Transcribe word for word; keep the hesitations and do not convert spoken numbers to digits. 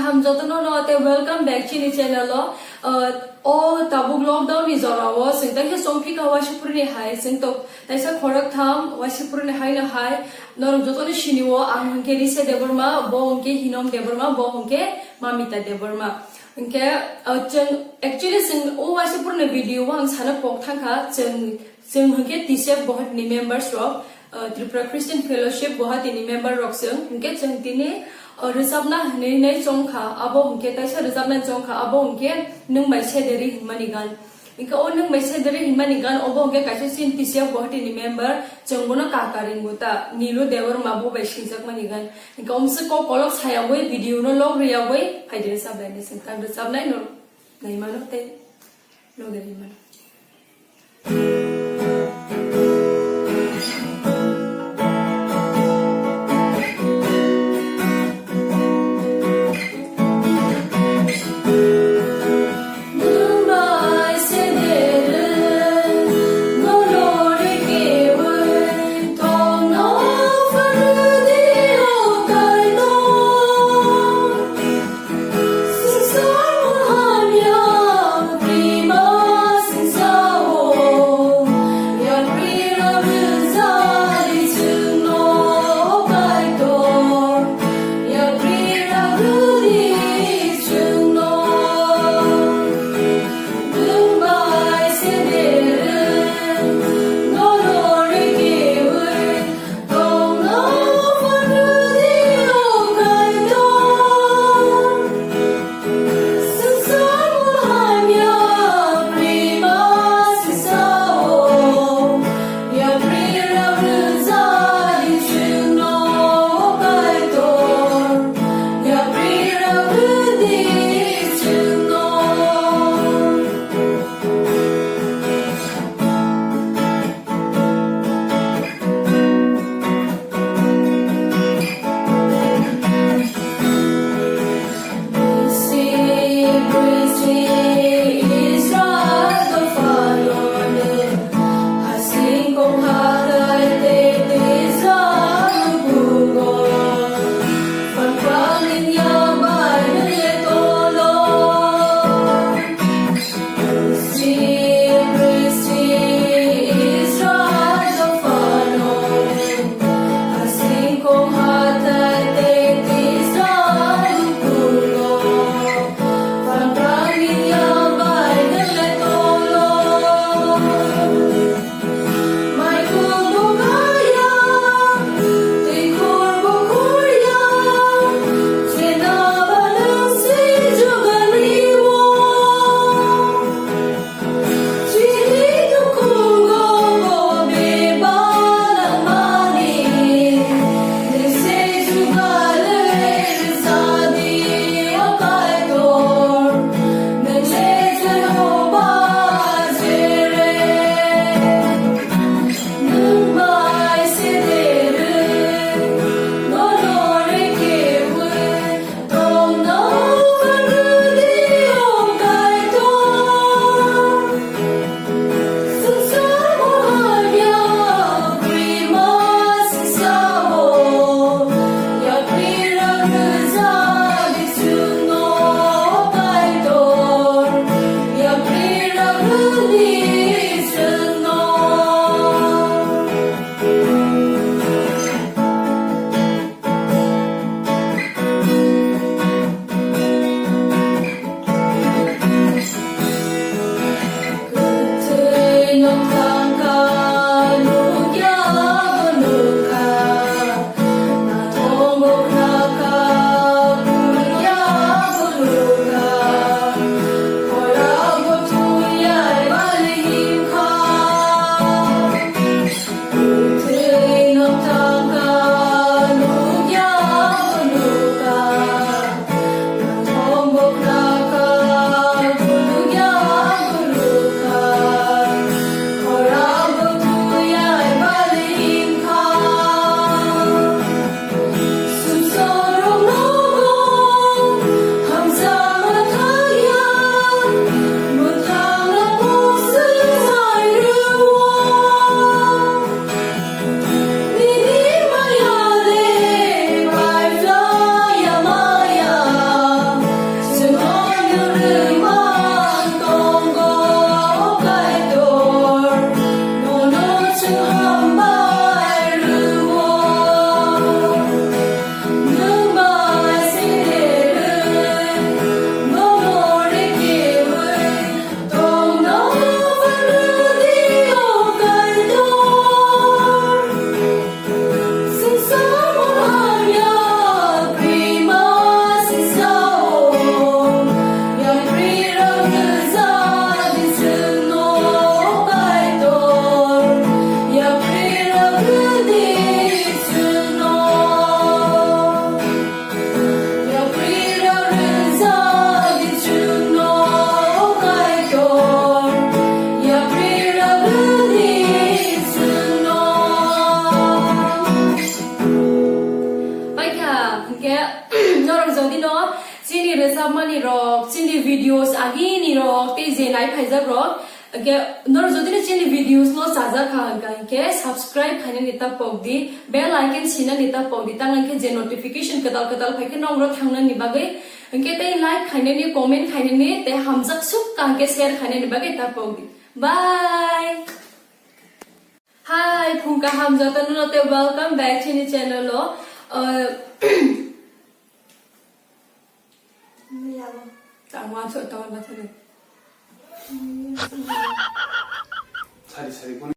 Ham jotono no te welcome back chini channel o. Uh, o tabuk lockdown ni jora o chwng taisa chongphika Washipur ni hai, chwng to taisa khorok tham Washipur ni hai no hai. Norok jotono sini o, ang hwnkhe Risa Debbarma, bo hwnkhe Hinom Debbarma, bo hwnkhe Mamita Debbarma. Hwnkhe, uh, chwng actually chwng o Washipur ni video o ang sana kok thangkha, chwng Chwng hwnkhe T C F Guwahati ni members rok, uh, Tripura Christian Fellowship Guwahati ni member rok chwng, hwnkhe chwng tini, uh, rwchapna hwnwi nai chongkha, abo hwnkhe kaisa rwchapna chongkha, abo hwnkhe Nwng Bai Sederi hwnmani gan. Hwnkhe o Nwng Bai Sederi hwnmani gan obo hwnkhe kaisa chini T C F Guwahati ni member, chwng bono kaka ringbo ta, Nilu Debbarma bo bai swijakmani gan. Hwnkhe omswk kok kolok sayagwi video no log riyagwi phaidi rwchap lainai chwng, tak rwchapnai no naimano tei. Loge rimano. Sabmani rok, chini videos agini rok, tei je nai phaijak rok. Hwnkhe nor jodi ni chini videos no chajak kha hwnkha hwnkhe subscribe khainani ta pok di, bell icon sinani ta pok di, tang hwnkhe je notification kwtal kwtal phai khe nong ro thangnani bagwi. Hwnkhe tei like khainani, comment khainani, tei hamjak suk kha hwnkhe share khainani bagwi ta pok di. Bye. Hi, phung kaham jotono no tei welcome back chini channel o. Uh, Tangwa so tangwa na thani. Sari sari